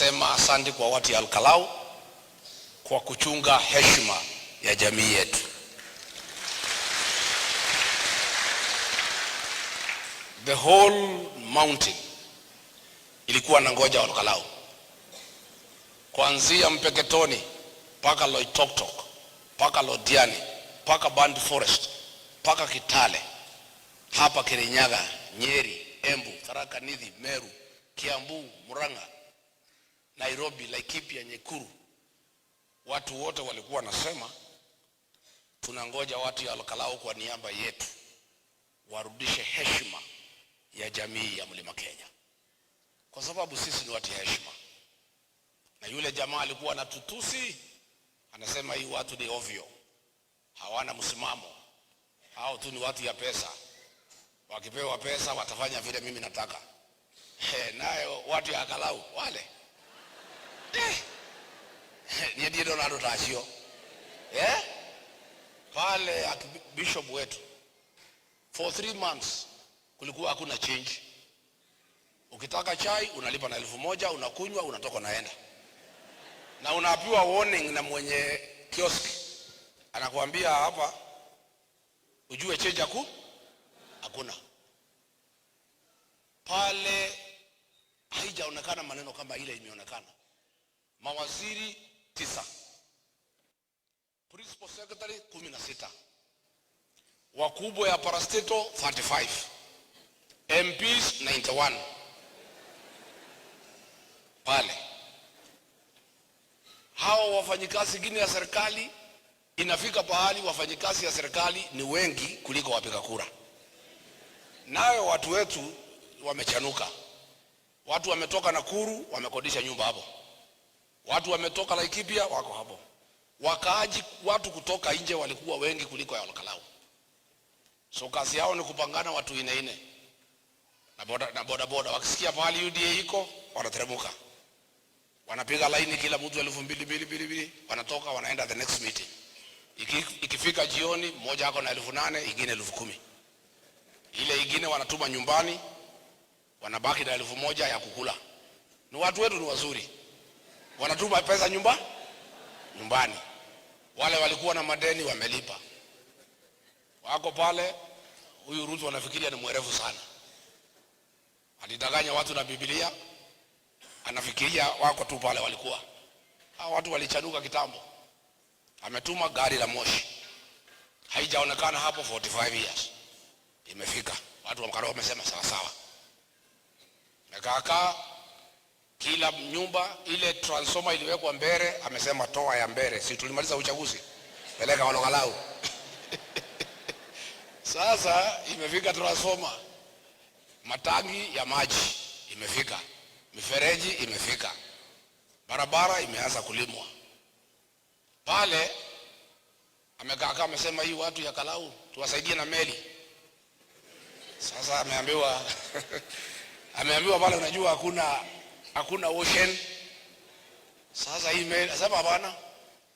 Nasema asante kwa watu ya Olkalou kwa kuchunga heshima ya jamii yetu. The whole mountain ilikuwa na ngoja Olkalou, kuanzia Mpeketoni mpaka Loitoktok mpaka Lodiani mpaka Band Forest mpaka Kitale, hapa Kirinyaga, Nyeri, Embu, Tharaka Nithi, Meru, Kiambu, Murang'a, Nairobi, Laikipia, Nyekuru, watu wote walikuwa nasema tunangoja watu ya Olkalou kwa niaba yetu warudishe heshima ya jamii ya Mlima Kenya, kwa sababu sisi ni watu ya heshima. Na yule jamaa alikuwa anatutusi, anasema hii watu ni ovyo, hawana msimamo, hao tu ni watu ya pesa, wakipewa pesa watafanya vile mimi nataka. Nayo watu ya Kalou wale ni ndiye Donald Tachio pale bishop wetu for 3 months kulikuwa hakuna change. Ukitaka chai unalipa na 1,000, unakunywa, unatoka unaenda. Na unapewa warning na mwenye kiosk, anakuambia hapa ujue change hakuna. Pale haijaonekana maneno kama ile imeonekana. Mawaziri 9, principal secretary 16, wakubwa ya parastatal 35, MPs 91. Pale hawa wafanyikazi wengine ya serikali, inafika pahali wafanyikazi ya serikali ni wengi kuliko wapiga kura. Nayo watu wetu wamechanuka. Watu wametoka Nakuru wamekodisha nyumba hapo. Watu wametoka Laikipia wako hapo. Wakaaji watu kutoka nje walikuwa wengi kuliko ya Olkalou. So kazi yao ni kupangana watu ine ine. Na boda boda wakisikia pahali UDA iko wanateremka. Wanapiga laini kila mtu elfu mbili mbili mbili mbili, wanatoka wanaenda the next meeting. Ikifika jioni mmoja ako na 8,000, ingine 10,000. Ile ingine wanatuma nyumbani, wanabaki na 1,000 ya kukula. Ni watu wetu ni wazuri. Wanatuma pesa nyumbani. Wale walikuwa na madeni wamelipa. Wako pale, huyu Ruto anafikiria ni mwerevu sana. Alidanganya watu na Biblia, anafikiria wako tu pale walikuwa. Hao watu walichanuka kitambo. Ametuma gari la moshi. Haijaonekana hapo 45 years. Imefika. Watu wa Mkaroo wamesema sawa sawa. Mekaka kila nyumba ile transformer iliwekwa mbele, amesema toa ya mbele. Si tulimaliza uchaguzi? Peleka Olkalou. Sasa imefika transformer. Matangi ya maji imefika. Mifereji imefika. Barabara imeanza kulimwa. Pale amekaa kama amesema hii watu ya Kalau tuwasaidie na meli. Sasa ameambiwa pale unajua hakuna ocean. Sasa hii meli, sasa hapana.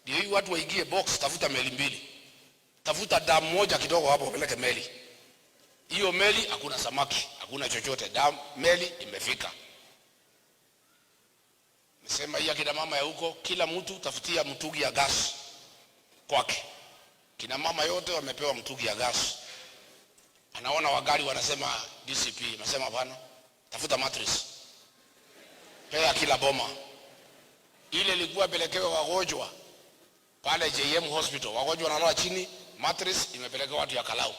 Ndio hii watu waingie box, tafuta meli mbili. Tafuta damu moja kidogo hapo upeleke meli. Hiyo meli hakuna samaki, hakuna chochote. Damu meli imefika. Nisema hii akina mama ya huko, kila mtu tafutia mtungi ya gas kwake. Kina mama yote wamepewa mtungi ya gas. Anaona wagari wanasema DCP, anasema hapana, tafuta mattress. Pea kila boma. Ile ilikuwa pelekewe wagonjwa pale JM Hospital. Wagonjwa wanalala chini, mattress imepelekewa watu ya Kalau.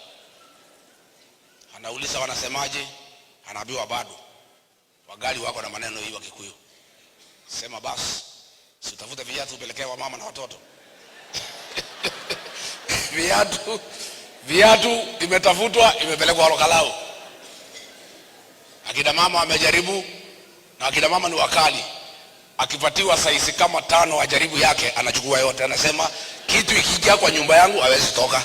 Anauliza wanasemaje? Anaambiwa bado. Wagari wako na maneno hii wa Kikuyu. Sema basi, si utafute viatu upelekee wa mama na watoto. Viatu imetafutwa, imepelekwa Olkalou. Akina mama wamejaribu, na akina mama ni wakali. Akipatiwa saizi kama 5 ajaribu yake, anachukua yote. Anasema kitu ikija kwa nyumba yangu hawezi toka.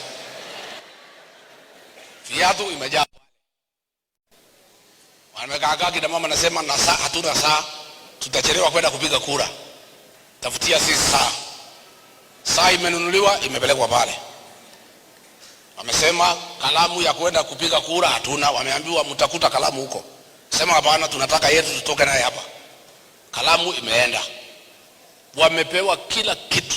Viatu imejaa. Wamekaa kina mama anasema na saa hatuna saa, tutachelewa kwenda kupiga kura. Tafutia sisi saa. Saa imenunuliwa, imepelekwa pale. Wamesema kalamu ya kwenda kupiga kura hatuna. Wameambiwa mtakuta kalamu huko. Sema hapana, tunataka yetu tutoke naye hapa. Kalamu Kalamu imeenda, wamepewa kila kitu.